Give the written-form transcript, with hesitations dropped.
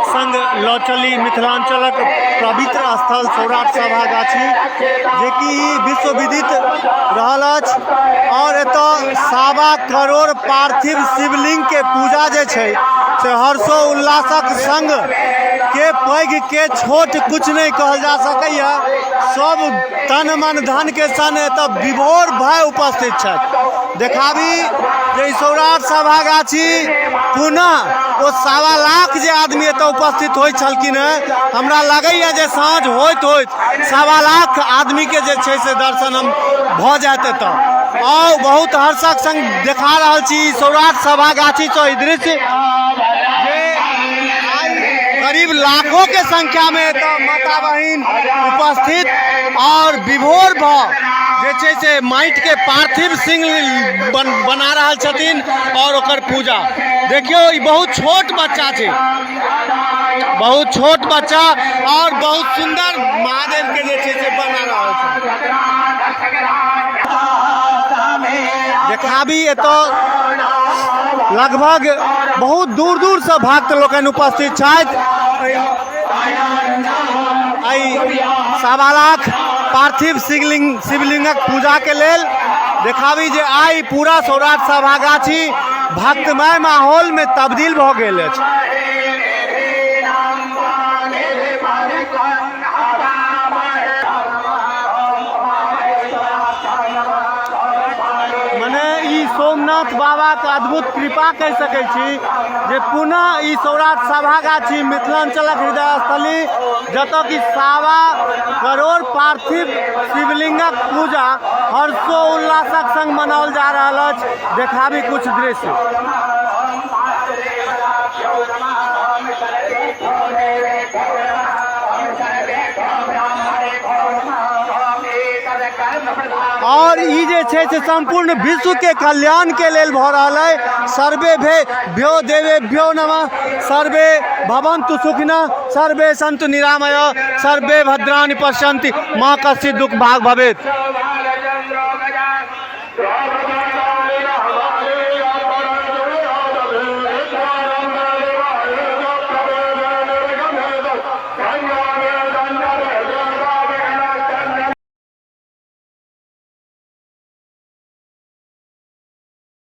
हर्षक संग लऽ चली मिथिलाञ्चलक पवित्र स्थल सौराठ सभा गाछी, जेकि ई विश्वविदित रहल अछि आओर एतऽ 1.25 करोड़ पार्थिव शिवलिंगके पूजा जे छै से हर्षोल्लासक संग के पैघ के छोट किछु नहि कहल जा सकैए, सब तन मन धनके संग एतऽ विभोर भए उपस्थित छथि। देखाबी जे ई सौराठ सभा गाछी पुनः ओ 1.25 लाख जे आदमी एतऽ उपस्थित होइ छलखिन हेँ, हमरा लगैए जे साँझ होइत होइत 1.25 लाख आदमीके जे छै से दर्शन हम भऽ जायत एतऽ। आउ, बहुत हर्षक संग देखा रहल छी ई सौराठ सभा गाछीसँ ई दृश्य जे आइ करीब लाखों के संख्या में एतऽ माता बहिन उपस्थित और विभोर भऽ जे छै से माटिके पार्थिव सिंह बना रहल छथिन और ओकर पूजा देखियौ। ई बहुत छोट बच्चा छै, बहुत छोट बच्चा और बहुत सुंदर महादेव के जे छै से बना रहल छै। देखाबी एतऽ लगभग बहुत दूर दूर से भक्त लोकनि उपस्थित छथि एहि 1.25 लाख पार्थिव शिवलिंगक पूजा के लेल। देखाबी जे आइ पूरा सौराठ सभा गाछी भक्तमय माहौल में तब्दील भऽ गेल अछि। मने ई सोमनाथ बाबाके अद्भुत कृपा कहि सकै छी जे पुनः ई सौराठ सभा गाछी मिथिलाञ्चलक हृदय स्थली, जतऽ कि 1.25 करोड़ पार्थिव शिवलिंगक पूजा हर्षोल्लासक संग मनाओल जा रहल अछि। देखाबी कुछ दृश्य। और ई जे छै से सम्पूर्ण विश्व के कल्याण के लेल भऽ रहल अइ। सर्वे भे भ्यो देवेभ्यो नमः, सर्वे भवन्तु सुखिनः, सर्वे सन्तु निरामय, सर्वे भद्राणि पश्यन्ति, माँ कश्चित् दुःख भाग भवेत्।